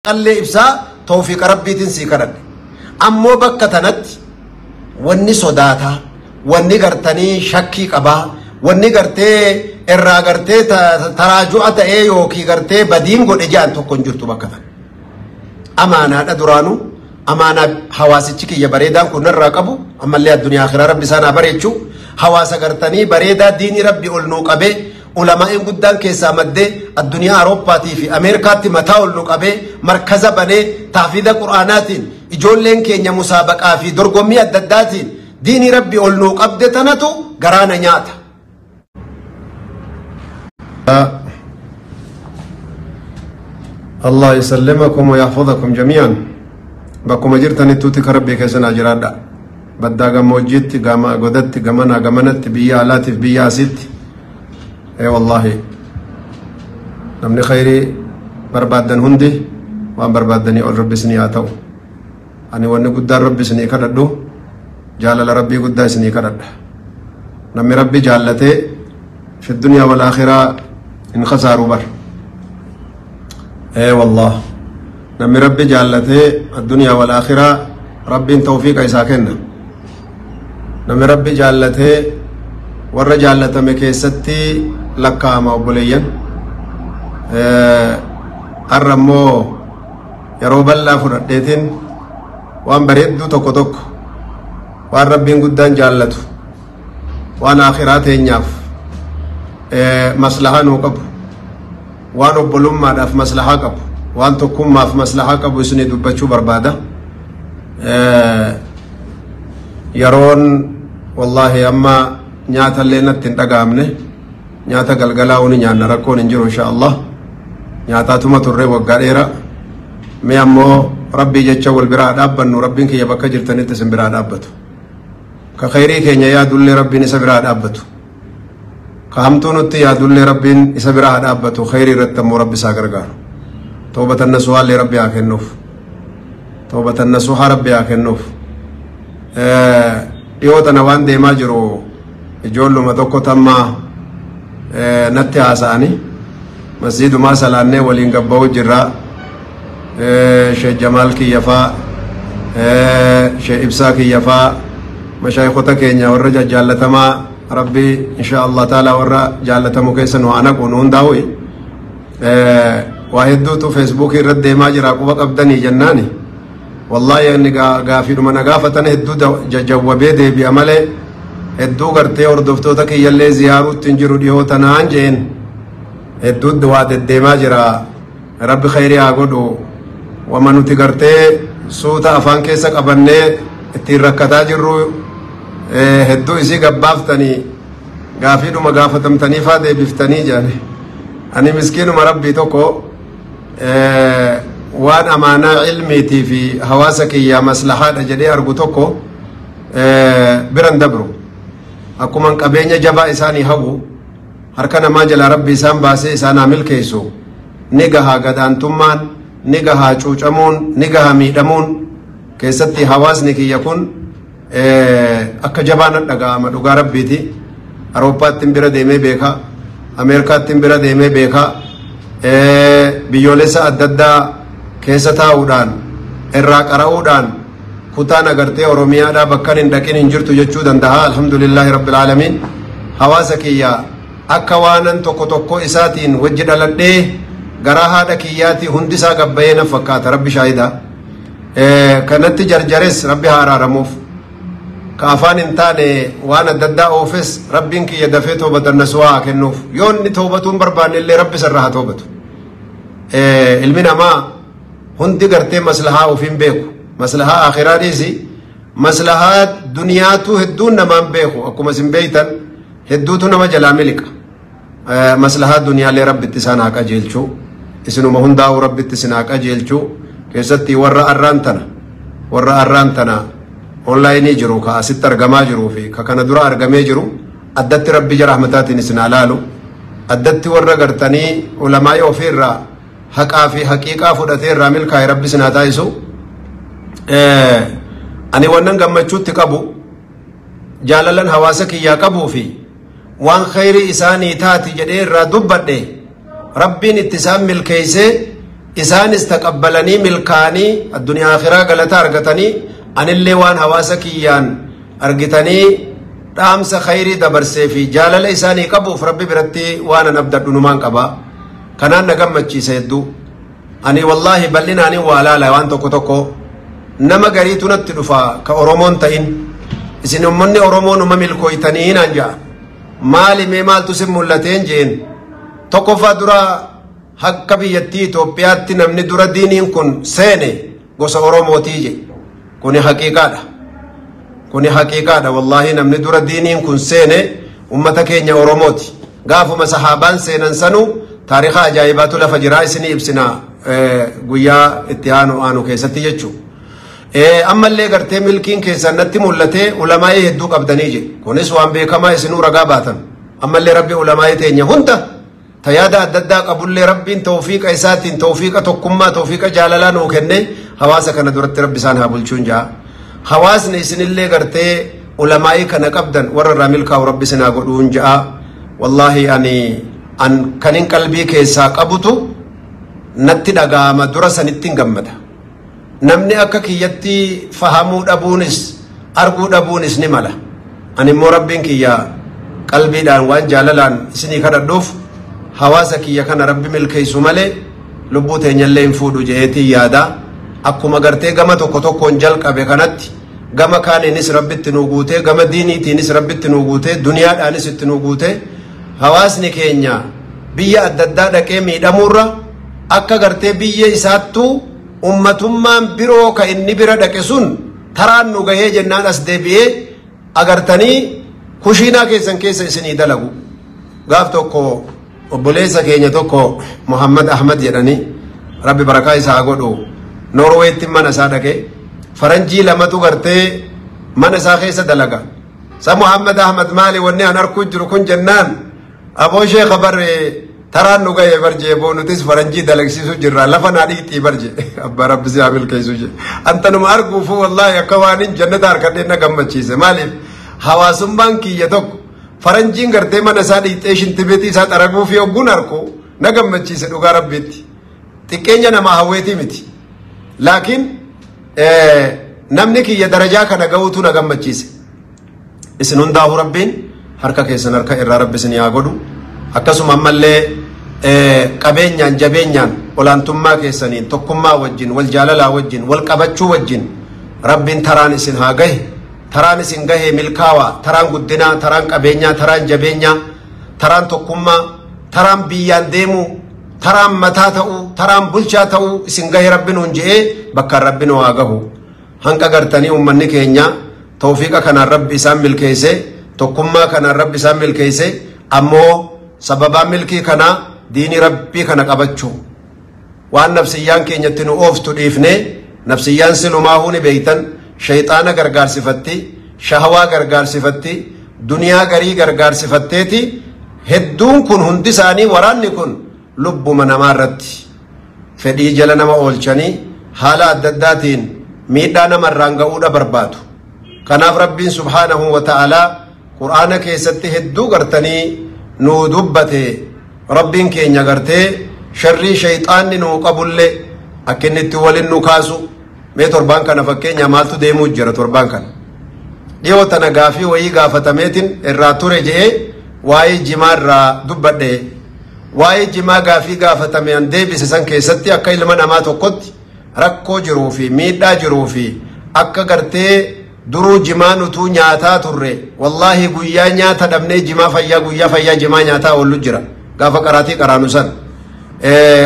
Qallee ibsaa tawfiiqa Rabbiitiin sii kadhadhe. Ammoo bakka tanatti wanni sodaataa, wanni gartanii shakkii qabaa, wanni gartee irraa gartee taraaju'a ta'ee yookiin gartee badiin godhe ja'an tokko hin jirtu bakka tana. Amaanaadha duraanuu, amaanaa hawaasichi kiyya bareedaan kun narraa qabu, ammallee addunyaa akhiraa Rabbi isaan haa bareechu. Hawaasa gartanii bareedaa diinii Rabbi ol nuu qabee, ulamaa'in guddaan keessaa maddee addunyaa Awurooppaatii fi Ameerikaatti mataa ol nu qabee, markaza banee tahfiida Qur'aanaatiin ijoolleen keenya musaabaqaa fi dorgommii adda addaatiin diinii Rabbi ol nuu qabde tanatu garaa na nyaata. Allah yusallimakum wa yahfazakum jamii'an. Bakkuma jirtanittuu tika Rabbii keessa naa jiraadha. Baddaa gammoojjiitti, gama godatti, gamanaa gamanatti, biyya alaatiif biyya asitti. Ee wallaahi namni khayrii barbaaddan hundi waan barbaaddanii ol Rabbi isinii haa ta'u. Ani wanni guddaan Rabbi isinii kadhadhu jaalala Rabbii guddaa isinii kadhadha. Namni Rabbi jaallatee fi duniyaa wal akhiraa hin khasaaruu bar. Ee wallah namni Rabbi jaallatee addunyaa wal akhiraa Rabbiin tawfiiqa isaa kenna. Namni Rabbi jaallatee warra jaallatame keessatti lakkaa'ama obboleeyyan. Har'a immoo yeroo bal'aa fudhadheetiin waan bareedduu tokko tokko, waan Rabbiin guddaan jaallatu, waan akhiraa teenyaaf maslahaa nuu qabu, waan obbolummaadhaaf maslahaa qabu, waan tokkummaaf maslahaa qabu isinii dubbachuu barbaada. Yeroon wallaahi amma nyaata illee natti hin dhaga'amne, nyaata galgalaa uni nyaanna, rakkoon hin jiru insha Allah. Nyaataatuma turre waggaa dheeraa. Mee ammoo Rabbii jecha wal biraa dhaabbannu, Rabbiin kiyya bakka jirtanitti isin biraa dhaabbatu. Ka khayrii keenya yaadullee Rabbiin isa biraa dhaabbatu. Ka hamtuu nutti yaadullee Rabbiin isa biraa haa dhaabbatu, khayrii irratti ammoo Rabbi isaa gargaaru. Tawbatan nasuhaallee Rabbi haa kennuuf. Tawbatan nasuhaa Rabbi haa kennuuf. Dhiyoo tana waan deemaa jiru ijoolluma tokko tamma natti haasa'anii masjiidumaa salaannee waliin gabba'uu jirra. Sheekh Jamaal kiyyafaa, Sheekh Ibsaa kiyyafaa, mashaayikota keenya warra jajjaallatamaa Rabbi insha Allah taala warra jaallatamu keessa nu haa naqu nu hundaa'u. Waa hedduutu feesbuukii irratti deemaa jira quba qabdanii jennaani. Wallaahi inni gaafiidhuma na gaafatan hedduu jajjawwabee deebi'a malee hedduu gartee hordoftoota kiyyallee ziyaaruutti hin jiru dhihoo tanaan jeen. Hedduu waa deddeemaa jira. Rabbi khayrii haa godhu. Wama nuti gartee suuta afaan keessa qabannee ittiin rakkataa jirru hedduu isii gabbaaftanii gaafiidhuma gaafatamtanii faa deebiftanii jedhani. Ani miskiinuma Rabbii tokko waan amaanaa ilmiitii fi hawaasa kiyyaa maslahaadha jedhee argu tokko biran dabru. Akkuma qabeenya jabaa isaanii hawwu harka namaa jalaa Rabbi isaan baasee isaan haa milkeessu. Ni gahaa gadaantummaan, ni gahaa cuucamuun, ni gahaa miidhamuun. Keessatti hawaasni kiyya kun akka jabaa na dhaga'ama dhugaa Rabbiiti. Awurooppaatti bira deemee beeka, Ameerikaatti bira deemee beeka, biyyoolessa adda addaa keessa taa'uudhaan irraa qara'uudhaan kutaan agartee Oromiyaadhaa bakka hin dhaqin hin jirtu jechuu danda'a. Alhamdulillahi Rabbil Aalamiin. Hawaasa kiyya akka waanan tokko tokko isaatiin wajji dhaladhee garaa haadha kiyyaatii hundi isaa gabbayee na fakkaata Rabbi shaahida. Kanatti jarjares Rabbi haa araaramuuf. Ka afaan hin taane waan adda addaa oofes Rabbiin kiyya dafee toobatan nasuhaa haa kennuuf. Yoo inni toobatuu hin barbaanne illee Rabbi sarara haa toobatu. Ilmi namaa hundi gartee maslahaa ofiin beeku. Maslahaa akhiraa dhiisi. Maslahaa duniyaatu hedduun namaan beeku. Akkuma isin beektan hedduutu nama jalaa miliqa. Maslahaa duniyaalee Rabbitti isaan haa qajeelchu. Isinuma hundaa'uu Rabbitti isin haa qajeelchu. Keessatti warra arraan tana, warra arraan tana onlaayinii jiru, ka asitti argamaa jiruu fi ka kana dura argamee jiru addatti Rabbi jara rahmataatiin isin haa laalu. Addatti warra gartanii ulamaa'ii ofiirraa haqaa fi haqiiqaa fudhatee irraa milkaa'e Rabbi isin haa taasisu. Ani wannan gammachuutti qabu jaalalan hawaasa kiyyaa qabuu fi waan khayrii isaanii taati jedhee irraa dubbadhe Rabbiin itti isaan milkeessee Isaanis taqabbalanii milkaanii addunyaa akhiraa galata argatanii, anillee waan hawaasa kiyyaan argitanii dhaamsa khayrii dabarsee fi jaalala isaanii qabuuf Rabbi biratti waan an abdadhu numaan qaba. Kanaan na gammachiisa hedduu. Ani wallaahi bal'inaanii waa laala. Waan tokko tokko nama gariitu natti dhufa ka Oromoon ta'in, "Isin ummanni Oromoo numa milkooytanii," naan ja'a. "Maali mee, maaltu sin mul'ateen?" jeen. Tokkoffaa, dura akka biyyattii Itoophiyaatti namni dura diiniin kun seene gosa Oromootii je. Kuni haqiiqaadha. Kuni haqiiqaadha. Wallaahi, namni dura diiniin kun seene ummata keenya Oromooti. Gaafuma sahaabaan seenan sanuu taarikaa ajaa'ibaatu lafa jiraa, isinii ibsina guyyaa itti aanu keessatti jechuudha. Ammallee gartee milkiin keessan natti mul'ate, ulamaa'ii hedduu qabdanii je. Kunis waan beekamaa, isinuu ragaa baatan. Ammallee Rabbi ulamaa'ii teenya hunda tayaada adda addaa qabullee Rabbiin tawfiiqa isaatiin, tawfiiqa tokkummaa, tawfiiqa jaalalaa nuu kenne, hawaasa kana duratti Rabbi isaan haa bulchuun ja'a. Hawaasni isinillee gartee ulamaa'ii kana qabdan warra irraa milkaa'u Rabbi isin haa godhuun ja'a. Wallaahi, ani an kanin qalbii keessaa qabutu natti dhaga'ama, dura sanitti hin gammada. Namni akka kiyyatti fahamuu dhabuunis arguu dhabuunis ni mala. Ani immoo Rabbiin kiyya qalbiidhaan waan jaalalaan isinii kadhadhuuf, hawaasa kiyya kana Rabbi milkeessu malee lubbuu teenyallee hin fuudhu je'eetiin yaada. Akkuma gartee gama tokko tokkoon jalqabe kanatti gama kaaniinis Rabbitti nuu guutee, gama diiniitiinis Rabbitti nuu guutee, duniyaadhaanis itti nuu guutee, hawaasni keenya biyya adda addaa dhaqee miidhamuurra akka gartee biyya isaattuu ummatummaan biroo ka inni bira dhaqe sun taraan nu gahee jennaan as deebi'ee agartanii kushiinaa keessan keessa isinii dalagu. Gaaf tokko obboleessa keenya tokko, Muhammad Ahmad jedhanii, Rabbi barakaa isaa godhu, Noorweetti mana isaa dhaqe, faranjii lamatu gartee mana isaa keessa dalaga. Sa Muhammad Ahmad, "Maali wanni an arguu jiru kun?" jennaan, "Aboo sheeka, barre taraan nu gahee barjee, boo nutis faranjii dalagsiisu jirra, lafa naa dhiqxii barje." Abbaa, Rabbi si haa milkeessu je. Antanuma arguufu wallaahi akka waan hin jannata harkadheen na gammachiise. Maaliif? Hawaasummaan kiyya tokko faranjiin gartee mana isaa dhiqxee shintibeetii isaa xaraguu fi hogguun arku na gammachiise dhugaa Rabbiitti. Xiqqeenya namaa hawweetii miti. Laakiin namni kiyya darajaa kana ga'uutu na gammachiise. Isin hundaa'uu Rabbiin harka keessan harka irraa Rabbi isin haa godhu. Akkasuma ammallee qabeenyaan, jabeenyaan, olaantummaa keessaniin, tokkummaa wajjin, wal jaalalaa wajjin, wal qabachuu wajjin Rabbiin taraan isin haa gahe. Taraan isin gahee milkaawaa, taraan guddinaa, taraan qabeenyaa, taraan jabeenyaa, taraan tokkummaa, taraan biyyaan deemuu, taraan mataa ta'uu, taraan bulchaa ta'uu isin gahe Rabbi nuun je'ee bakkaan Rabbi nu haa gahu. Hanqa gartanii uummanni keenya tawfiiqa kanaan Rabbi isaan milkeesse, tokkummaa kanaan Rabbi isaan milkeesse, ammoo sababaan milkii kanaa diinii Rabbii kana qabachuu. Waan nafsiyyaan keenyatti nu ooftu dhiifnee, nafsiyyaan silumaahuu ni beeytan, shayxaana gargaarsifatti, shahawaa gargaarsifatti, duniyaa garii gargaarsifatteeti. Hedduun kun hundi isaanii, waraanni kun lubbuma namaa irratti fedhii jala nama oolchanii haala adda addaatiin miidhaa namarraan ga'uudha barbaadu. Kanaaf Rabbiin subhaanahu wa ta'aalaa Qur'aana keessatti hedduu gartanii nuu dubbate. Rabbiin keenya gartee sharrii shayxaanni nuu qabullee akka inni itti waliin nu kaasu. Mee torbaan kana fakkeenya maaltu deemuu jira? Torbaan kana dhiyoo tana gaafii wayii gaafatameetiin irraa ture je'ee waa'ee jimaa irraa dubbadhe. Waa'ee jimaa gaafii gaafatame an deebise san keessatti akka ilma namaa tokkotti rakkoo jiruu fi miidhaa jiruu fi akka gartee duruu jimaan utuu nyaataa turre, wallaahi, guyyaa nyaata dhabnee jimaa fayyaa, guyyaa fayyaa jimaa nyaataa oollu jira gaafa qaraatii qaraanu san.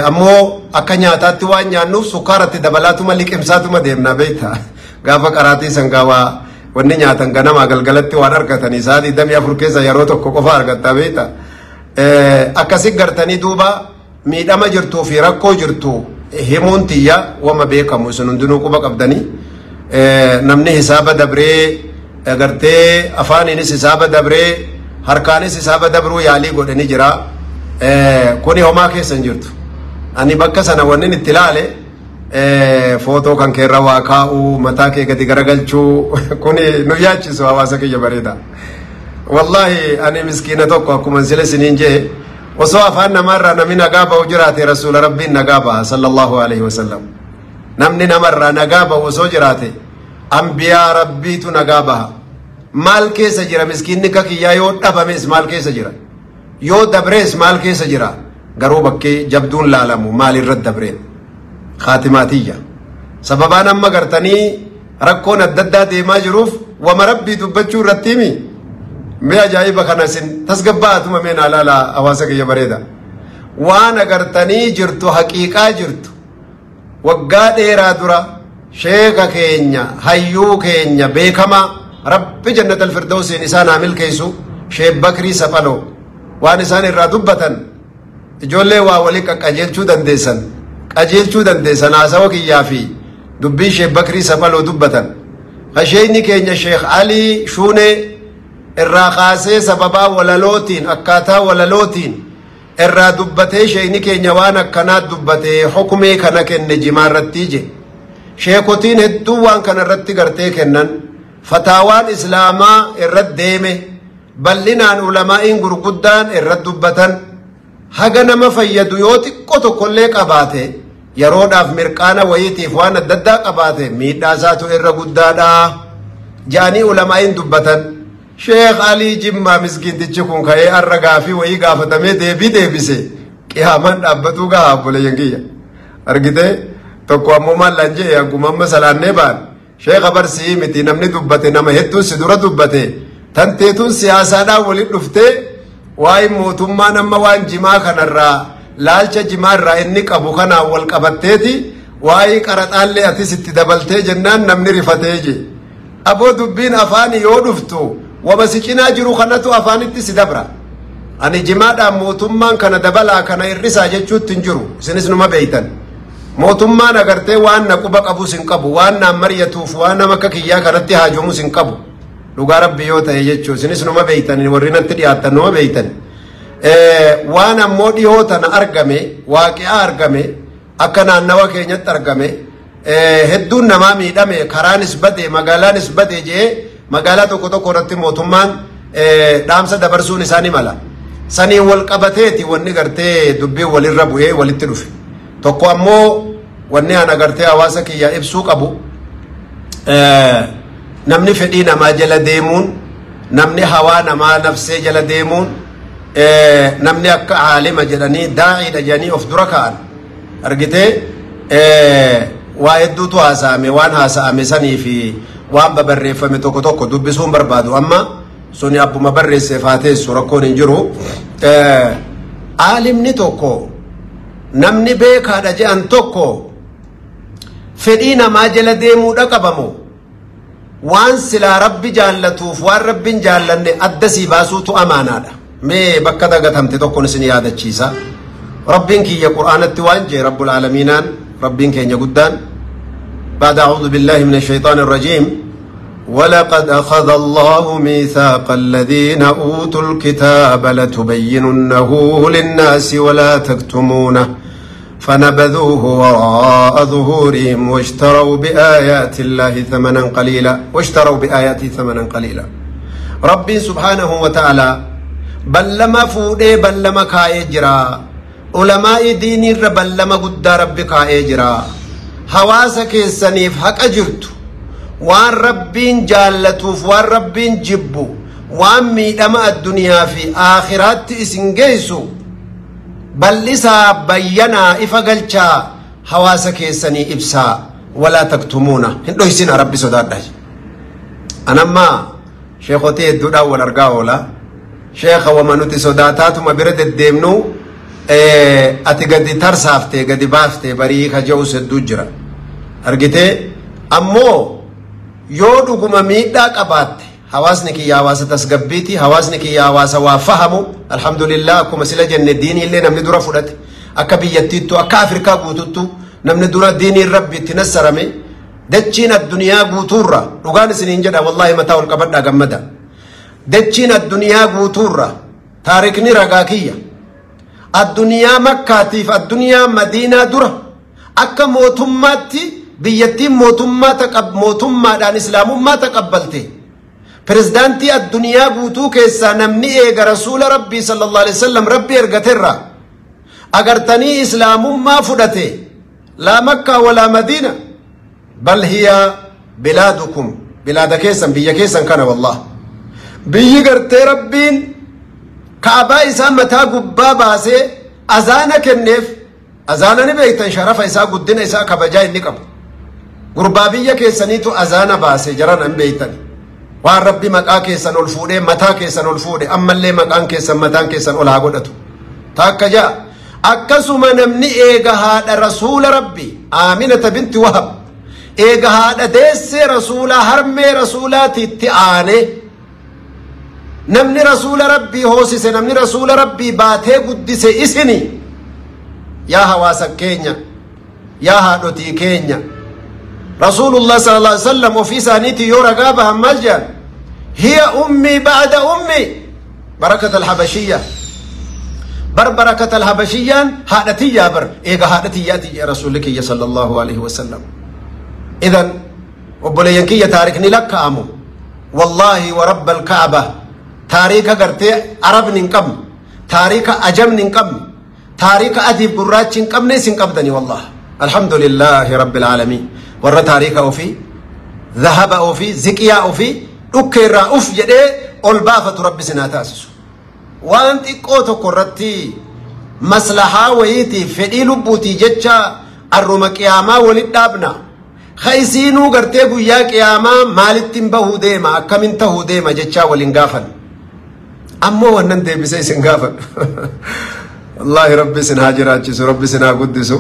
Ammoo akka nyaataatti waan nyaannuuf sukkaaratti dabalaatuma liqimsaatuma deemna, beekta. Gaafa qaraatii san gaawaa wanni nyaatan ganamaa galgalatti waan argatanii sa'a 24 keessa yeroo tokko qofa argatta, beekta. Akkasi gartanii duuba miidhama jirtuu fi rakkoo jirtu himuun tiyya wama beekamu, isin hundinuu quba qabdanii. Namni hisaaba dabree gartee afaaniinis hisaaba dabree harkaanis hisaaba dabruu yaalii godhanii jira. Kuni homaa keessa hin jirtu. Ani bakka sana wanni itti ilaale, footoo kan keerra waa kaa'uu, mataa kee gadi garagalchuu, kuni nu yaachisu, hawaasa kiyya bareeda. Wallaahi, ani miskiina tokko akkuma sila isiniin jee. Osoo afaan namaarraa namni nagaa ba'u jiraate rasuula rabbiin nagaa ba'a sallallahu alaihi wasallam. Namni namarraa nagaa ba'u osoo jiraate ambiyaa rabbiitu nagaa baha. Maal keessa jira miskiinni kakiyyaa yoo dhabames maal keessa jira? Yoo dabrees maal keessa jira? Garuu bakkee jabduun laalamu maal irratti dabreen? Khaatimaatiyya. Sababaan amma gartanii rakkoon adda addaa deemaa jiruuf wama rabbii dubbachuu irratti himi. Mee ajaa'iba kana isin tasgabbaa'atuma mee naa laalaa hawaasa kiyya bareeda. Waan agartanii jirtu haqiiqaa jirtu waggaa dheeraa dura sheeka keenya hayyuu keenya beekamaa rabbi jannat alfirdawsiin isaan haa milkeessu Sheek Bakrii Saphaloo waan isaan irraa dubbatan ijoollee waa walii qajeelchuu dandeessan haasawa kiyyaa fi dubbii Sheek Bakrii Saphaloo dubbatan. Sheekni keenya Sheek Alii Shuunee irraa kaasee sababaa walalootiin akkaataa walalootiin irraa dubbatee sheekni keenya waan akkanaa dubbatee hukumee kana kenne jimaa irratti je. Sheekotiin hedduu waan kana irratti gartee kennan fataawaan islaamaa irratti deeme bal'inaan ulamaa'iin gurguddaan irratti dubbatan haga nama fayyadu yoo xiqqoo tokkollee qabaate yeroodhaaf mirqaana wayiitiif waan adda addaa qabaate miidhaa isaatu irra guddaadha ja'anii ulamaa'iin dubbatan. Sheekh Alii Jimmaa miskiintichi kun ka'ee har'a gaafii wayii gaafatamee deebii deebise qiyaamaan dhaabbatuu gahaa obboleeyyan kiyya. Argitee tokko ammoo maallaan jee akkuma amma salaannee ba'an sheekha barsii miti namni dubbate nama hedduun si dura dubbate tanteetuun siyaasaadhaan waliin dhuftee waa'ee mootummaan amma waan jimaa kanarraa laalcha jimaarraa inni qabu kanaan wal qabatteeti waa'ee qaraxaallee atis itti dabaltee jennaan namni rifatee je. Aboo dubbiin afaanii yoo dhuftu wama si cinaa jiru kanatu afaanitti si dabra. Ani jimaadhaan mootummaan kana dabalaa kana hir'isaa jechuutti hin jiru. Isinis numa beeytan. Mootummaan agartee waan na quba qabus hin qabu, waan naan mari'atuuf waan nama akka kiyyaa kanatti haajomus hin qabu. Dhugaa rabbi yoo ta'e jechuu isinis numa beeytan warri natti dhiyaattan numa beeytan. Waan ammoo dhihoo tana argame, waaqi'aa argame, akka naannawa keenyatti argame, hedduun namaa miidhame, karaanis bade, magaalaanis bade jee magaalaa tokko tokko irratti mootummaan dhaamsa dabarsuun isaa ni mala. Saniin wal qabateeti wanni gartee dubbiin walirra bu'ee walitti dhufe. Tokko ammoo wanni an agartee hawaasa kiyya ibsuu qabu namni fedhii namaa jala deemuun, namni hawaa namaa nafsee jala deemuun, namni akka aalima jedhanii daa'iidha jedhanii of dura ka'an argitee waa hedduutu haasa'ame waan haasa'ame sanii fi waan babarreeffame tokko tokko dubbisuun barbaadu amma suni abbuma barreesseef haa teessu rakkoon hin jiru. Aalimni tokko namni beekaadha jedhan tokko fedhii namaa jala deemuudha qabamu waan silaa rabbi jaallatuuf waan rabbiin jaallanne adda sii baasuutu amaanaadha. Mee bakka dagatamte tokkoon isin yaadachiisa. Rabbiin kiyya Qur'aanatti waan jee Rabbul Aalamiinaan Rabbiin keenya guddaan بعد أعوذ بالله من الشيطان الرجيم ولقد أخذ الله ميثاق الذين أوتوا الكتاب لتبيننه للناس ولا تكتمونه فنبذوه وراء ظهورهم واشتروا بآيات الله ثمنا قليلا واشتروا بآياته ثمنا قليلا. ربي سبحانه وتعالى بل لما فودي بل لما كايجرا علماء دين بل لما قد ربي كايجرا hawaasa keessaniif haqa jirtu waan rabbiin jaallatuuf waan rabbiin jibbu waan miidhama addunyaa fi aakhiraatti isin geessu bal'isaa bayyanaa ifa galchaa hawaasa keessanii ibsaa walaa taktumuuna hin dhoysina rabbi sodaadha. Anammaa sheekotii hedduudhaan wal argaa oola. Sheeka wama nuti sodaataatuma bira deddeemnu ati gadi tarsaaftee gadi baaftee barii ka je'us hedduu jira. Argitee ammoo yoo dhuguma miidhaa qabaatte hawaasni kiyya hawaasa tasgabbiiti, hawaasni kiyya hawaasa waa fahamu. Alhamdulillah akkuma sila jenne diiniillee namni dura fudhate akka biyyattiittu akka Afrikaa guututtu namni dura diiniin rabbi itti nassarame dachiin addunyaa guutuurra dhugaan isiniin jedha wallaahi mataa ol qabadhaa gammada. Dachiin addunyaa guutuurra taarikni ragaa kiyya addunyaa Makkaatiif addunyaa Madiinaa dura akka mootummaatti biyyattiin mootummaadhaan islaamummaa taqabbalte Pirezidaantii addunyaa guutuu keessaa namni eega rasuula Rabbii sallallahu alaihi wasallam Rabbi ergaterra agartanii islaamummaa fudhate, laa Makkaa walaa Madiina, bal hiya bilaadukum, bilaada keessan, biyya keessan kana. Wallah, biyyi gartee Rabbiin Kaabaa isaa mataa gubbaa baasee azaana kenneef, azaana ni beektan, sharafa isaa, guddina isaa, kabajaa inni qabu. Gurbaa biyya keessaniitu azaana baase, jaran hin beektan. Waan Rabbi maqaa keessan ol fuudhee, mataa keessan ol fuudhe, ammallee maqaan keessan mataan keessan ol haa godhatu. Takka ja'a. Akkasuma namni eega haadha rasuula Rabbi Aaminata binti Wahab, eega haadha deessee rasuulaa, harmee rasuulaatiitti aane, namni rasuula Rabbii hoosise, namni rasuula Rabbii baatee guddise isini. Yaa hawaasa keenya, yaa haadhotii keenya, Rasuulullah sallallahu alaihi wasallam ofii isaaniitii yoo ragaa bahan maal jedhan? Hiya ummii ba'da ummi Barakat alhabashiyya. Bar Barakat alhabashiyyaan haadha tiyyaa bar, eega haadha tiyyaati jedhe rasuulli kiyya sallallahu alaihi wasallam. Idan obboleeyyan kiyya, taarikni lakkaa'amu, wallaahi wa rabba alkaaba, taariika gartee Arabni hin qabne, taariika ajamni hin qabne, taariika adiif gurraachi hin qabne isin qabdani. Wallah, alhamdulillahi rabbil aalamiin. Warra taariika ofii, dhahaba ofii, ziqiyaa ofii dhukkeerraa uf jedhee ol baafatu Rabbi sinaa taasisu. Waan xiqqoo tokko irratti maslahaa wayiitiif, fedhii lubbuutii jecha arruma qiyaamaa walit dhaabna. Ka isiinuu gartee guyyaa qiyaamaa maalittiin bahuu deema, akkamin tahuu deema jechaa waliin gaafan. Ammoo wannan deebisee isin gaafadhu. Wallaahi, Rabbi isin haa jiraachisu, Rabbi isin haa guddisu.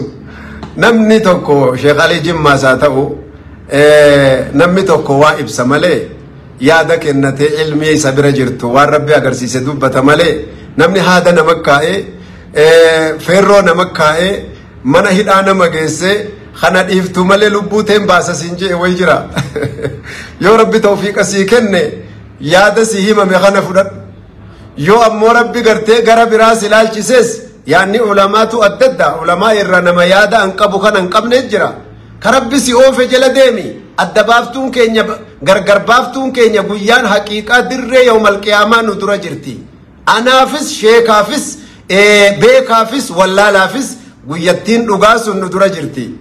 Namni tokko Sheekh Alii Jimmaas haa ta'u, namni tokko waa ibsa malee, yaada kennatee, ilmii isa bira jirtu waan Rabbi agarsiise dubbata malee, namni haada nama kaa'ee, feerroo nama kaa'ee, mana hidhaa nama geessee, kana dhiiftu malee lubbuu teen baasa siin jee wayi jira. Yoo Rabbi tawfiiqa sii kenne, yaada si himame kana fudhadhu. Yoo ammoo Rabbi gartee gara biraa si ilaalchises, yaanni ulamaatu adda adda, ulamaa irra nama yaada an qabu kana hin qabne jira. Ka Rabbi si oofe jala deemi. Adda baaftuun keenya, gargar baaftuun keenya, guyyaan haqiiqaa dirree yawmal qiyaamaa nu dura jirti. Anaafis, sheekaafis, beekaafis, wallaalaafis guyyattiin dhugaa sun nu dura jirti.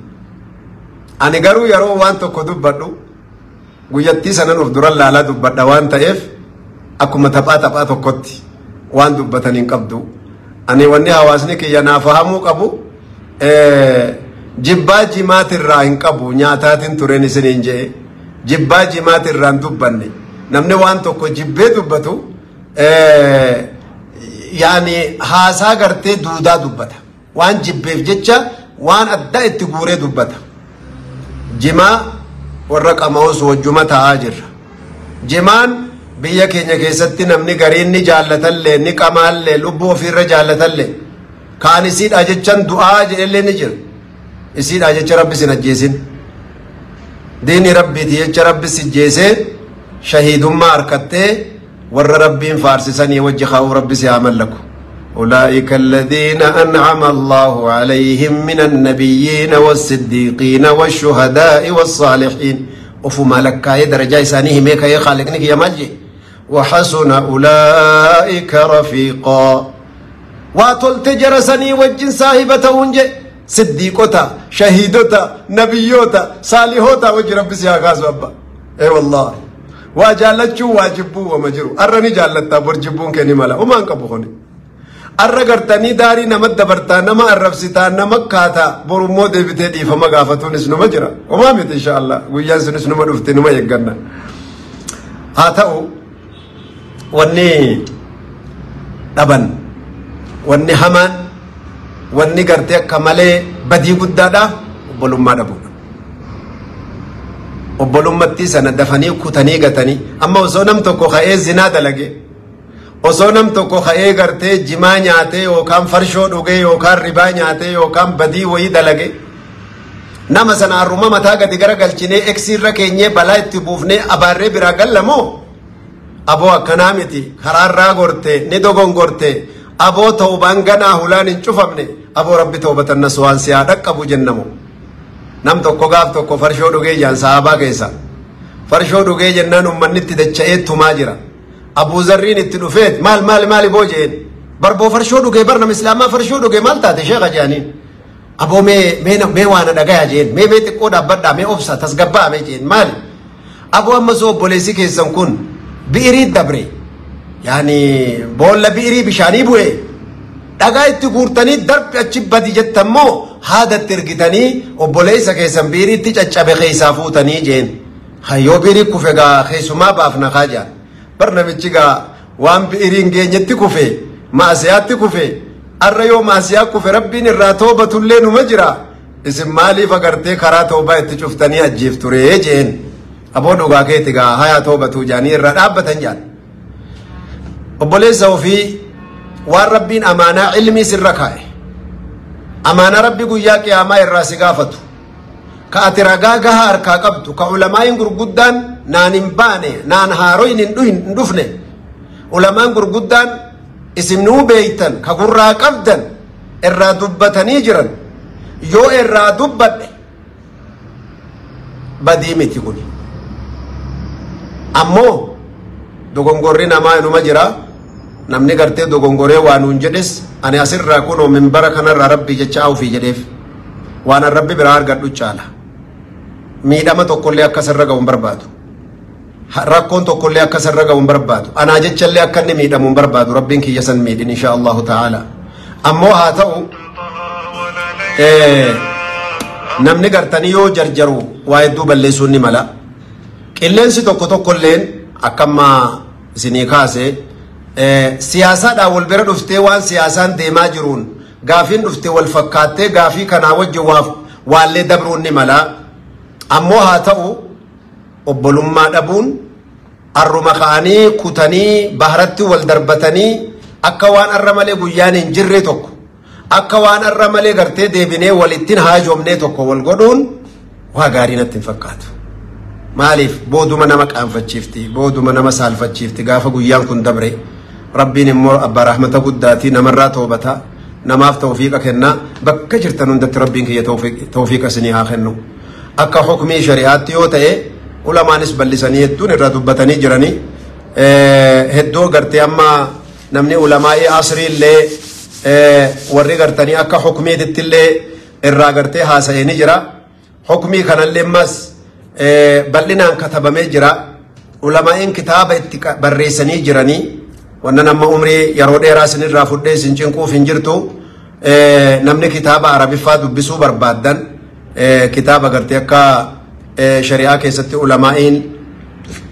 Ani garuu yeroo waan tokko dubbadhu guyyattii sanan of dura laalaa dubbadha waan ta'eef, akkuma taphaa taphaa tokkotti waan dubbatan hin qabdu. Ani wanni hawaasni kiyya naa fahamuu qabu, jibbaa jimaatirraa hin qabu, nyaataatiin tureen isiniin je'e. Jibbaa jimaatirraa hin dubbanne. Namni waan tokko jibbee dubbatu yaani haasaa gartee duudaa dubbata. Waan jibbeef jecha waan addaa itti guuree dubbata. Jimaa warra qama'us wajjuma taa'aa jirra. Jimaan biyya keenya keessatti namni gariin ni jaallatallee, ni qamaallee, lubbuu ofiirra jaallatallee, kaan isiidha jechan du'aa jedhellee ni jira. Isiidha jecha Rabbi sin ajjeesin. Diini Rabbiiti jecha Rabbi si jeesee shahiidummaa harkattee warra Rabbiin faarsisanii wajji kaa'uu Rabbi si haa mallaku. أولئك الذين أنعم الله عليهم من النبيين والصديقين والشهداء والصالحين. وفما لك درجة إسانيه ميكا يا خالقنك يا مالجي، وحسن أولئك رفيقا. واتل تجرسني وجن صاحبة ونجي صديقوتا، شهيدوتا، نبيوتا، صالحوتا وجه ربي سياغاز أبا. اي والله، وجالتشو واجبو ومجرو أرني جالتا برجبون كني ملا وما انقبو. Arra gartanii daarii nama dabartaa, nama arrabsitaa, nama kaataa, borummoo deebitee dhiifama gaafatuunis numa jira. Homaa miti, insha Allah, guyyaan sunis numa dhufte, numa eegganna. Haa ta'u, wanni dhaban, wanni hamaan, wanni gartee akka malee badii guddaadha, obbolummaa dhabuudha. Obbolummaatti sana dafanii kutanii gatanii, amma osoo nam tokko ka'ee zinaa dalage, osoo nam tokko ka'ee gartee jimaa nyaatee yookaan farshoo dhugee yookaan ribaa nyaatee yookaan badii wayii dalage, nama sana harruma mataa gadi gara galchinee eksiirra keenyee balaa itti buufnee abaarree biraa gallamoo, aboo akkanaa miti, karaarraa gorte, ni dogongorte, aboo ta'ubaan ganaa hulaan hin cufamne, aboo Rabbi toobatan waan si haa dhaqqabu jennamu? Nam tokko gaaf tokko farshoo dhugee jaan sahabaa keessa. Farshoo dhugee jennaan uummanni itti dacha'ee tumaa jira. Abuu Zarriin itti dhufeet maal maal maali boo jeen. Barboo farshoo dhugee bar nama islaamaa farshoo dhugee maal taate sheekha jedhaniin. Aboo mee mee mee waan dhagaya jeen mee mee xiqqoo dhaabbadhaa mee obsa tasgabbaa mee jeen maali. Aboo ammas obboleessi keessan kun bi'irii dabre. Yaani boolla bi'irii bishaanii bu'e. Dhagaa itti guurtanii darbi achi badi jettammoo haadatti ergitanii obboleessa keessan biiriitti caccabe keessaa fuutanii jeen. Hayyoo biirii kufe gaa keessumaa baafna kaa jaa. Bar namichi gaa waan biiriin geenyetti kufe maasiyaatti kufe arra yoo maasiyaa kufe rabbiin irraa toobatullee numa jira. Isin maaliif agartee karaa toobaa itti cuftanii ajjeef turee jeen. Aboo dhugaa keeti gaa hayaa toobatuu jaanii irraa dhaabbatan jaan. Obboleessa ofii waan rabbiin amaanaa ilmii sirra kaa'e. Amaanaa rabbi guyyaa qiyaamaa irraa si gaafatu. Ka ati ragaa gahaa harkaa qabdu ka ulamaayin gurguddaan naan hin baane naan haaroyin hin dhufne. Ulamaan gurguddaan isin nuu beeytan ka gurraa qabdan irraa dubbatanii jiran yoo irraa dubbadhe badii miti kuni. Ammoo dogongorri namaa inuma jira. Namni gartee dogongoree waan nuun jedhes ani asirraa kunoo minbara kanarraa rabbii jecha ofii jedheef waan an rabbi biraa argadhu caala. Miidhama tokkollee akka sirra ga'u hin barbaadu. Rakkoon tokkollee akka sirra ga'u hin barbaadu. Anaa jechallee akka inni miidhamu hin barbaadu. Rabbiin kiyya san miidhin insha Allahu ta'ala. Ammoo haa ta'u namni gartanii yoo jarjaru waa hedduu balleessuun ni mala. Qilleensi tokko tokkolleen akkamma isinii kaase siyaasaadhaan wal bira dhuftee waan siyaasaan deemaa jiruun gaafiin dhuftee wal fakkaattee gaafii kanaa wajjin waallee dabruun ni mala. Ammoo haa ta'u obbolummaa dhabuun arruma ka'anii kutanii baharatti wal darbatanii akka waan arra malee guyyaan hin jirre tokko akka waan arra malee gartee deebinee walittiin haajoomnee tokko wal godhuun waa gaarii natti hin fakkaatu. Maaliif booduma nama qaanfachiifti booduma nama saalfachiifti gaafa guyyaan kun dabre rabbiin immoo abbaa rahmata guddaatii namarraa toobata namaaf tawfiiqa kenna bakka jirtan hundatti rabbiin kiyya tawfiiqa isinii haa kennu. Akka hukmii shari'aatti yoo ta'e ulamaanis bal'isanii hedduun irraa dubbatanii jiranii hedduu gartee amma namni ulamaa'ii asrii illee warri gartanii akka hukmiititti illee irraa gartee haasa'ee ni jira. Hukmii kanallee ammas bal'inaan katabamee jira. Ulamaa'iin kitaaba itti barreessanii jiranii wannan amma umrii yeroo dheeraa isinirraa fudhee isin cinquuf hin jirtu. Namni kitaaba arabiffaa dubbisuu barbaaddan kitaaba gartee akka shari'aa keessatti ulamaa'iin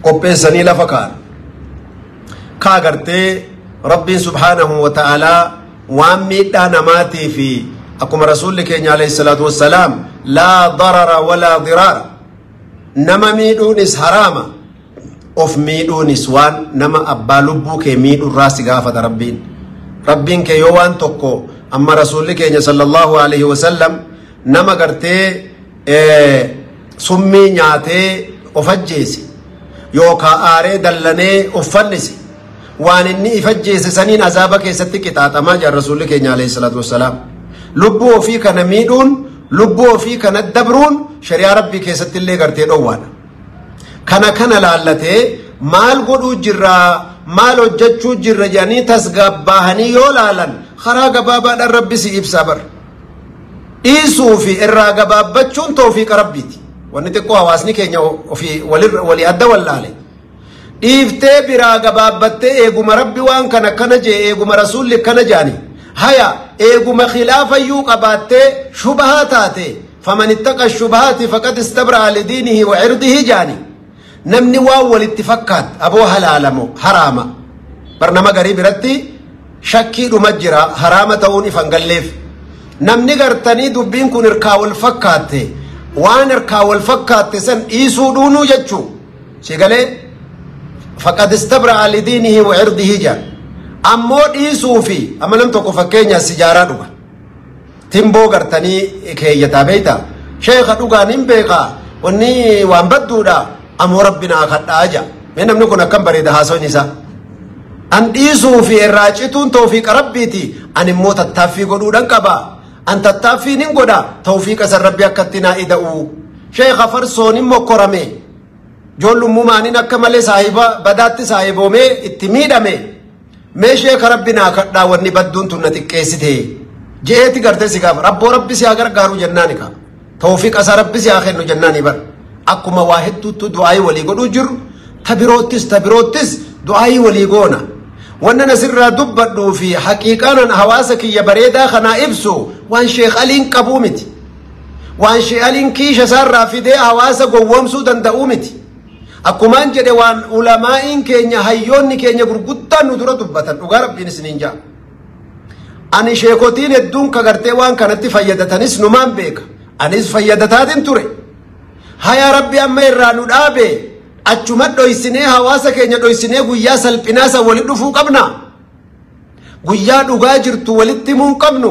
qopheessanii lafa kaa'an. Kaa gartee rabbiin subhaanahu wa ta'aalaa waan miidhaa namaatii fi akkuma rasuulli keenya alayhi salaatu wassalaam laa darara walaa diraara nama miidhuunis haraama of miidhuunis waan nama abbaa lubbuu kee miidhurraa si gaafata rabbiin. Rabbiin kee yoo waan tokko amma rasuulli keenya sallallahu alaihi wasallam nama gartee summii nyaatee of ajjeese yookaan aaree dallanee of fannise waan inni if ajjeese saniin azaaba keessatti qixaaxamaa jira rasuulli keenya alayhi salaatu wassalaam. Lubbuu ofii kana miidhuun lubbuu ofii kana dabruun shari'aa rabbii keessatti illee gartee dhoowwaadha. Kana kana laallatee maal godhuu jirraa maal hojjechuu jirra jedhanii tasgabbaahanii yoo laalan karaa gabaabaadhaan rabbi si ibsaa bara. Dhiisuu fi irraa gabaabbachuun tawfiiqa rabbiiti. Wanni xiqqoo hawaasni keenya ofii walii adda wallaale. Dhiiftee biraa gabaabbattee eeguma rabbi waan kana akkana jee eeguma rasuulli akkana jaani. Haya eeguma khilaafayyuu qabaattee shubahaa taate faman ittaqa shubahaati faqad istabra'a lidiinihi wa cirdihi jaani. Namni waan walitti fakkaat aboo halaalamoo haraama. Bar nama garii biratti shakkiidhuma jira haraama ta'uun ifan galleef. Namni gartanii dubbiin kun irkaa wal fakkaatte waan irkaa wal fakkaatte san dhiisuu dhuunuu jechuu si galee faqad istabra'a lidiinihi wa cirdihi jaan. Ammoo dhiisuu fi amma nam tokko fakkeenya sijaaraa dhuga. Timboo gartanii keeyyataa beeyta. Sheekha dhugaan hin beekaa wanni waan badduudha ammoo rabbi naa kadhaa jaa. Mee namni kun akkam bareeda haasawni isaa. An dhiisuu fi irraa cituun tawfiiqa rabbiiti. An immoo tattaaffii godhuudhaan qaba. An tattaaffii nin godha tawfiiqa san rabbi akkatti naa ida'u. Sheekha farsoon hin mokkorame. Ijoollummaaniin akka malee saahiba badaatti saahiboomee itti miidhame. Mee sheeka rabbi naa kadhaa wanni badduun tun na xiqqeessite. Je'eeti gartee si gaafa rabboo rabbi si haa gargaaru jennaani kaa. Tawfiiqa isaa rabbi si haa kennu jennaani bar. Akkuma waa hedduutti du'aayii walii godhuu jirru ta biroottis du'aayii walii goona. Wannan asirraa dubbadhuu fi haqiiqaanan hawaasa kiyya bareedaa kanaa ibsu waan Sheekh Aliin qabuu miti. Waan Sheekh Aliin kiisha isaarraa fidee hawaasa gowwoomsuu danda'uu miti. Akkumaan jedhe waan ulamaa'iin keenya hayyoonni keenya gurguddaan nu dura dubbatan dhugaa rabbiin isiniin ja'a. Ani sheekotiin hedduun ka gartee waan kanatti fayyadatanis numaan beeka. Anis fayyadataatiin ture. Hayaa rabbi amma irraa nu dhaabe achuma dhoysinee hawaasa keenya dhoysinee guyyaa salphinaa san walitti dhufuu qabna. Guyyaa dhugaa jirtu walitti himuu hin qabnu.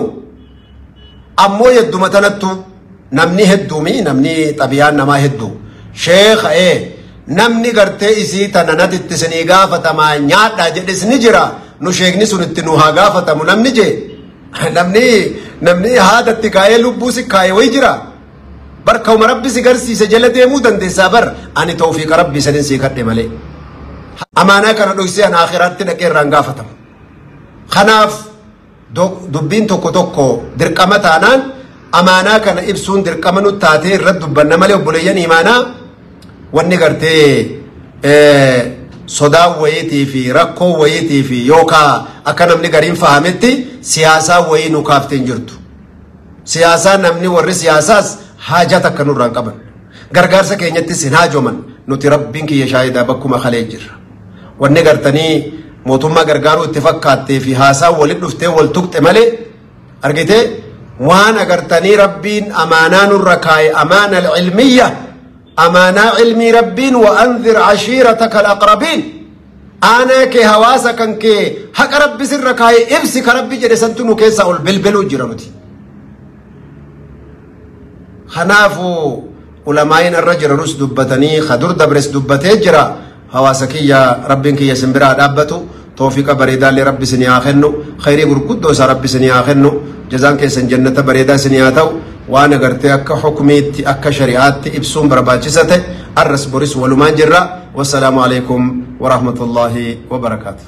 Ammoo hedduma tanattu namni hedduumi namni xabiyaan namaa hedduu. Sheekha namni gartee isii tana natitti isinii gaafatamaa nyaadhaa jedhes ni jira. Nu sheekni sun itti nu haa gaafatamu namni jee. Namni haadatti kaayee lubbuu si kaayee wayi jira. Barkauma rabbi si garsiise jala deemuu dandeessaa bar ani tawfiiqa rabbii sanin sii kadhe malee. Amaanaa kana dhoksee an akhiraatti dhaqee irraan gaafatamu. Kanaaf dubbiin tokko tokko dirqama taanaan amaanaa kana ibsuun dirqama nu taatee irratti dubbanna malee obboleeyyan imaanaa wanni gartee sodaa wayiitii fi rakkoo wayiitii fi yookaan akka namni gariin fahametti siyaasaa wayii nu kaaftee hin jirtu. Siyaasaa namni warri siyaasaas haajaa takka nurraan qaban. Gargaarsa keenyattis hin haajoman nuti rabbiin kiyya shaahidaa bakkuma kalee jirra. Wanni gartanii mootummaa gargaaruu itti fakkaattee fi haasaa walitti dhuftee wal tuqxe malee argitee waan agartanii rabbiin amaanaa nurra kaaye amaana ilmiyya amaanaa ilmii rabbiin wa anzir ashiirataka alaqrabiin aanaa kee hawaasa kan kee haqa rabbi sirra kaaye ibsi ka rabbi jedhe santu nu keessaa ol belbeluu jira nuti. Kanaafuu ulamaa'iin irra jiranus dubbatanii kadur dabres dubbatee jira. Hawaasa kiyya rabbiin kiyya isin biraa dhaabbatu tawfiiqa bareedaallee rabbi isinii haa kennu khayrii gurguddoo isaa rabbi isinii haa kennu jazaan keessan jannata bareedaa isinii haa ta'u waan agartee akka hukumiitti akka shari'aatti ibsuun barbaachisa ta'e arras boris walumaan jirra. Wassalaamu alaikum warahmatullaahi wabarakaatu.